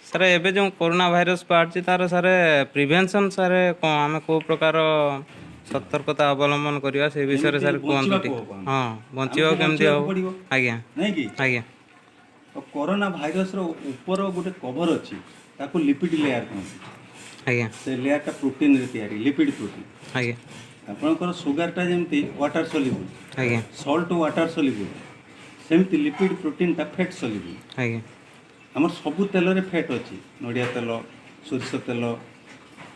Sir, ଏବେ ଯେଉଁ corona virus ବାହାରିଛି, ତାର ସାର୍ ପ୍ରିଭେନ୍ସନ୍ ସାର୍ କ'ଣ, ଆମେ କେଉଁ ପ୍ରକାର ସତର୍କତା ଅବଲମ୍ବନ କରିବା, ସେ ବିଷୟରେ ସାର୍ କେମିତି କୁହନ୍ତୁ ବଞ୍ଚିବାକୁ ଟିକେ। ହବ ଆମକୁ? ହଁ, ବଞ୍ଚିବାକୁ ଆମକୁ କେମିତି ବଞ୍ଚିବାକୁ ହେବ? ପଡ଼ିବ। ଆଜ୍ଞା। ନାଇଁ କି? ଆଜ୍ଞା। ତ କରୋନା ଭାଇରସର ଉପର ଗୋଟେ କଭର ଅଛି, ତାକୁ ଲିପିଡ ଲେୟାର କୁହନ୍ତି। ସେ ଲେୟାରଟା ପ୍ରୋଟିନରେ ତିଆରି, ଲିପିଡ ପ୍ରୋଟିନ୍। ଆପଣଙ୍କର ସୁଗାରଟା ଯେମିତି water soluble, salt water soluble, ସେମିତି ଲିପିଡ ପ୍ରୋଟିନଟା ଫ୍ୟାଟ୍ ସଲ୍ୟୁବୁଲ୍। ଆମର ସବୁ ତେଲରେ ଫ୍ୟାଟ୍ ଅଛି। ନଡ଼ିଆ ତେଲ, ସୋରିଷ ତେଲ,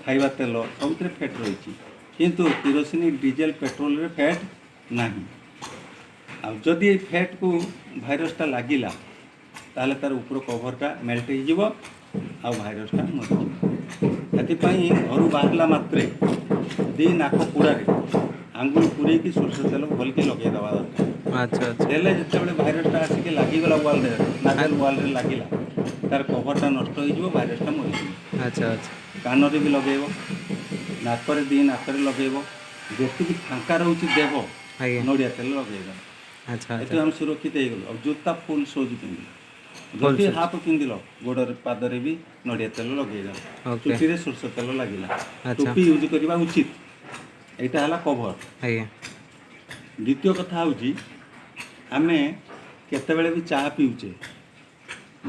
ଖାଇବା ତେଲ, ସବୁଥିରେ ଫ୍ୟାଟ୍ ରହିଛି। କିନ୍ତୁ କିରୋସିନି, ଡିଜେଲ, ପେଟ୍ରୋଲରେ ଫ୍ୟାଟ୍ ନାହିଁ। ଆଉ ଯଦି ଏଇ ଫ୍ୟାଟ୍କୁ ଭାଇରସଟା ଲାଗିଲା, ତାହେଲେ ତାର ଉପର କଭରଟା ମେଲ୍ଟ ହେଇଯିବ ଆଉ ଭାଇରସଟା ମରିଯିବ। ସେଥିପାଇଁ ଘରୁ ବାହାରିଲା ମାତ୍ରେ ଦି ନାକ ପୁଡ଼ାରେ ଆଙ୍ଗୁଳି ପୁରେଇକି ସୋରିଷ ତେଲ ଭଲକି ଲଗେଇ ଦେବା ଦରକାର। ଆଚ୍ଛା ଆଚ୍ଛା ଦେଲେ ଯେତେବେଳେ ଭାଇରସଟା ଆସିକି ଲାଗିଗଲା ୱାଲ୍ ଦେହରେ, ନାଜାଲ ୱାଲ୍ରେ ଲାଗିଲା, ତାର କଭରଟା ନଷ୍ଟ ହେଇଯିବ, ଭାଇରସଟା ମରିଯିବ। ଆଚ୍ଛା ଆଚ୍ଛା କାନରେ ବି ଲଗେଇବ, ନାକରେ, ଦି ନାକରେ ଲଗେଇବ। ଯେତିକି ଫାଙ୍କା ରହୁଛି ଦେହ, ନଡ଼ିଆ ତେଲ ଲଗେଇବ। ଆଚ୍ଛା ଏଠୁ ଆମେ ସୁରକ୍ଷିତ ହେଇଗଲୁ। ଆଉ ଜୋତା ଫୁଲ୍ ସୁଜ୍ ପିନ୍ଧିଲ, Full ଯଦି shoes। Half ପିନ୍ଧିଲ, ଗୋଡ଼ରେ, ପାଦରେ ବି ନଡ଼ିଆ ତେଲ ଲଗେଇଦେଲ। ଚୁଟିରେ ସୋରିଷ ତେଲ ଲାଗିଲା। ଟୋପି ୟୁଜ୍ କରିବା ଉଚିତ। ଏଇଟା ହେଲା କଭର। ଦ୍ୱିତୀୟ କଥା ହେଉଛି, ଆମେ କେତେବେଳେ ବି ଚାହା ପିଉଛେ,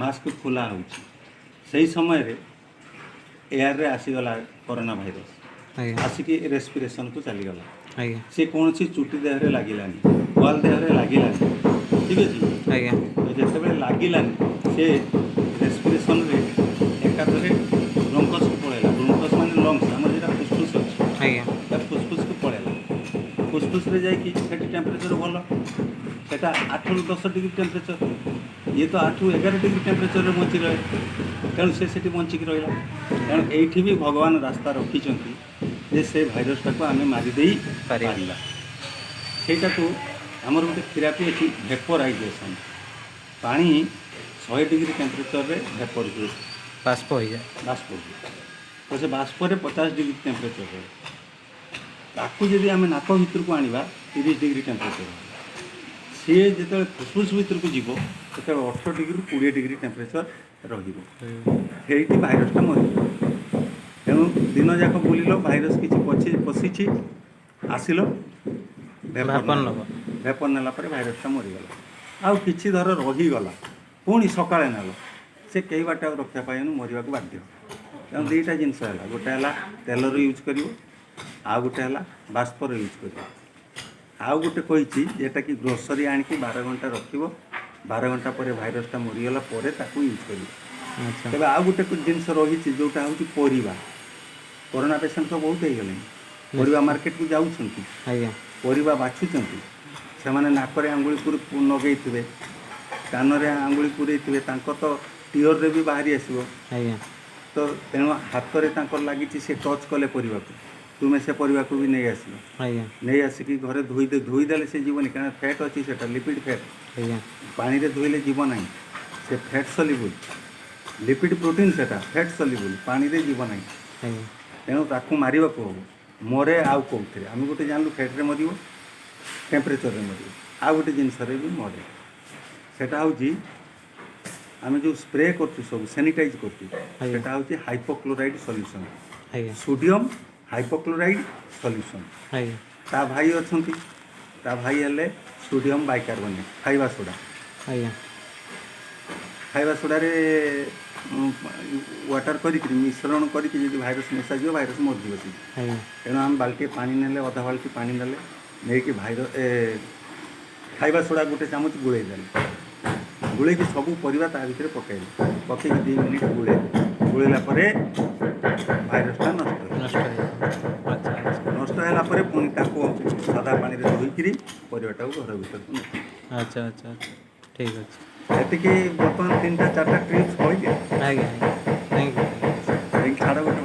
ମାସ୍କ ଖୋଲା ହେଉଛି, ସେଇ ସମୟରେ ଏୟାରରେ ଆସିଗଲା କରୋନା ଭାଇରସ। ଆସିକି ରେସ୍ପିରେସନକୁ ଚାଲିଗଲା। ସେ କୌଣସି ଚୁଟି ଦେହରେ ଲାଗିଲାନି, ୱାଲ୍ ଦେହରେ ଲାଗିଲାନି, ଠିକ୍ ଅଛି? ଆଜ୍ଞା। ତ ଯେତେବେଳେ ଲାଗିଲାନି, ସେ ରେସ୍ପିରେସନରେ ଏକାଥରେ ବ୍ରୋଙ୍କସକୁ ପଳେଇଲା। ବ୍ରୋଙ୍କସ୍ ମାନେ ଲଙ୍ଗସ୍, ଆମର ଯେଉଁଟା ଫୁସଫୁସ୍ ଅଛି। ତା ଫୁସଫୁସକୁ ପଳେଇଲା। ଫୁସଫୁସରେ ଯାଇକି ସେଠି ଟେମ୍ପରେଚର ଭଲ, ସେଟା 8ରୁ 10 ଡିଗ୍ରୀ ଟେମ୍ପରେଚର। ଇଏ ତ 8ରୁ 11 ଡିଗ୍ରୀ ଟେମ୍ପରେଚରରେ ବଞ୍ଚି ରହେ। ତେଣୁ ସେ ସେଠି ବଞ୍ଚିକି ରହିଲା। ତେଣୁ ଏଇଠି ବି ଭଗବାନ ରାସ୍ତା ରଖିଛନ୍ତି ଯେ ସେ ଭାଇରସଟାକୁ ଆମେ ମାରିଦେଇ ପାରିବା। ପାରିବା। ସେଇଟାକୁ ଆମର ଗୋଟେ ଥେରାପି ଅଛି, ଭେପରାଇଜେସନ୍। ପାଣି 100 ଡିଗ୍ରୀ ଟେମ୍ପରେଚରରେ ଭେପର ହୁଏ। ବାଷ୍ପ ହେଇଯାଏ। ବାଷ୍ପ ହୁଏ। ତ ସେ ବାଷ୍ପରେ 50 ଡିଗ୍ରୀ ଟେମ୍ପରେଚର ରହେ। ତାକୁ ଯଦି ଆମେ ନାକ ଭିତରକୁ ଆଣିବା, 30 ଡିଗ୍ରୀ ଟେମ୍ପରେଚର ହେବ। ସିଏ ଯେତେବେଳେ ଫୁସଫୁସ ଭିତରକୁ ଯିବ, ସେତେବେଳେ 18 ଡିଗ୍ରୀରୁ 20 ଡିଗ୍ରୀ ଟେମ୍ପରେଚର ରହିବ। ସେଇଠି ଭାଇରସଟା ମରିଯିବ। ତେଣୁ ଦିନ ଯାକ ବୁଲିଲ, ଭାଇରସ କିଛି ପଛି ପଶିଛି, ଆସିଲ, ଭେପର ଭେପର ନେବ। ଭେପର ନେଲା ପରେ ଭାଇରସଟା ମରିଗଲା। ଆଉ କିଛି ଧର ରହିଗଲା, ପୁଣି ସକାଳେ ନେଲ, ସେ କେହି ବାଟ ଆଉ ରକ୍ଷା ପାଇବନି, ମରିବାକୁ ବାଧ୍ୟ। ତେଣୁ ଦୁଇଟା ଜିନିଷ ହେଲା, ଗୋଟେ ହେଲା ତେଲର ୟୁଜ୍ କରିବ, ଆଉ ଗୋଟେ ହେଲା ବାଷ୍ପର ୟୁଜ୍ କରିବ। ଆଉ ଗୋଟେ କହିଛି, ଯେଟାକି ଗ୍ରୋସରୀ ଆଣିକି 12 ଘଣ୍ଟା ରଖିବ, 12 ଘଣ୍ଟା ପରେ ଭାଇରସଟା ମରିଗଲା ପରେ ତାକୁ ୟୁଜ୍ କରିବ। ତେବେ ଆଉ ଗୋଟେ ଜିନିଷ ରହିଛି, ଯେଉଁଟା ହେଉଛି ପରିବା। କରୋନା ପେସେଣ୍ଟ ତ ବହୁତ ହେଇଗଲେଣି, ପରିବା ମାର୍କେଟକୁ ଯାଉଛନ୍ତି, ପରିବା ବାଛୁଛନ୍ତି। ସେମାନେ ନାକରେ ଆଙ୍ଗୁଳି ପୁରି ଲଗେଇଥିବେ, କାନରେ ଆଙ୍ଗୁଳି ପୁରେଇଥିବେ, ତାଙ୍କ ତ ଟିଅରରେ ବି ବାହାରି ଆସିବ। ତ ତେଣୁ ହାତରେ ତାଙ୍କର ଲାଗିଛି, ସେ ଟଚ୍ କଲେ ପରିବାକୁ, ତୁମେ ସେ ପରିବାକୁ ବି ନେଇ ଆସିଲ। ନେଇ ଆସିକି ଘରେ ଧୋଇଦେଲେ ସେ ଯିବନି, କାରଣ ଫ୍ୟାଟ୍ ଅଛି, ସେଟା ଲିପିଡ଼ ଫ୍ୟାଟ୍। ପାଣିରେ ଧୋଇଲେ ଯିବ ନାହିଁ। ସେ ଫ୍ୟାଟ୍ ସଲ୍ୟୁବୁଲ୍ ଲିପିଡ଼ ପ୍ରୋଟିନ୍, ସେଟା ଫ୍ୟାଟ୍ ସଲ୍ୟୁବୁଲ୍, ପାଣିରେ ଯିବ ନାହିଁ। ତେଣୁ ତାକୁ ମାରିବାକୁ ହେବ। ମରେ ଆଉ କେଉଁଥିରେ? ଆମେ ଗୋଟେ ଜାଣିଲୁ ଫ୍ୟାଟ୍ରେ ମରିବ, ଟେମ୍ପରେଚରରେ ମରିବ। ଆଉ ଗୋଟେ ଜିନିଷରେ ବି ମରେ। ସେଟା ହେଉଛି ଆମେ ଯେଉଁ ସ୍ପ୍ରେ କରୁଛୁ, ସବୁ ସାନିଟାଇଜ୍ କରୁଛୁ, ସେଟା ହେଉଛି hypochloride solution, sodium hypochloride solution. ତା ଭାଇ ଅଛନ୍ତି। ତା ଭାଇ ହେଲେ ସୋଡ଼ିୟମ୍ ବାଇକାର୍ବୋନେଟ୍, ଖାଇବା ସୋଡ଼ା। ଖାଇବା ସୋଡ଼ାରେ ୱାଟର କରିକିରି, ମିଶ୍ରଣ କରିକି ଯଦି ଭାଇରସ୍ ମିଶାଯିବ, ଭାଇରସ୍ ମରିଯିବ ସେଠି। ତେଣୁ ଆମେ ବାଲ୍ଟିଏ ପାଣି ନେଲେ, ଅଧା ବାଲ୍ଟି ପାଣି ନେଲେ, ନେଇକି ଖାଇବା ସୋଡ଼ା ଗୋଟେ ଚାମଚ ଗୋଳେଇ ଦେଲେ, ଗୋଳେଇକି ସବୁ ପରିବା ତା ଭିତରେ ପକାଇଲେ, ପକେଇକି 2 ମିନିଟ୍ ଗୋଳେଇଲେ। ଗୋଳେଇଲା ପରେ ଭାଇରସଟା ନଷ୍ଟ ହେଲା। ନଷ୍ଟ ହେଇଯିବ। ଆଚ୍ଛା ଆଚ୍ଛା ନଷ୍ଟ ହେଲା ପରେ ପୁଣି ତାକୁ ସାଦା ପାଣିରେ ଧୋଇକିରି ପରିବାଟାକୁ ଘର ଭିତରକୁ ନେବେ। ଆଚ୍ଛା ଆଚ୍ଛା ଆଚ୍ଛା ଠିକ୍ ଅଛି। ଏତିକି ବର୍ତ୍ତମାନ ତିନିଟା ଚାରିଟା ଟ୍ରିପ୍ସ କହିଲି। ଆଜ୍ଞା ଆଜ୍ଞା, thank you. ଛାଡ଼ ଗୋଟେ।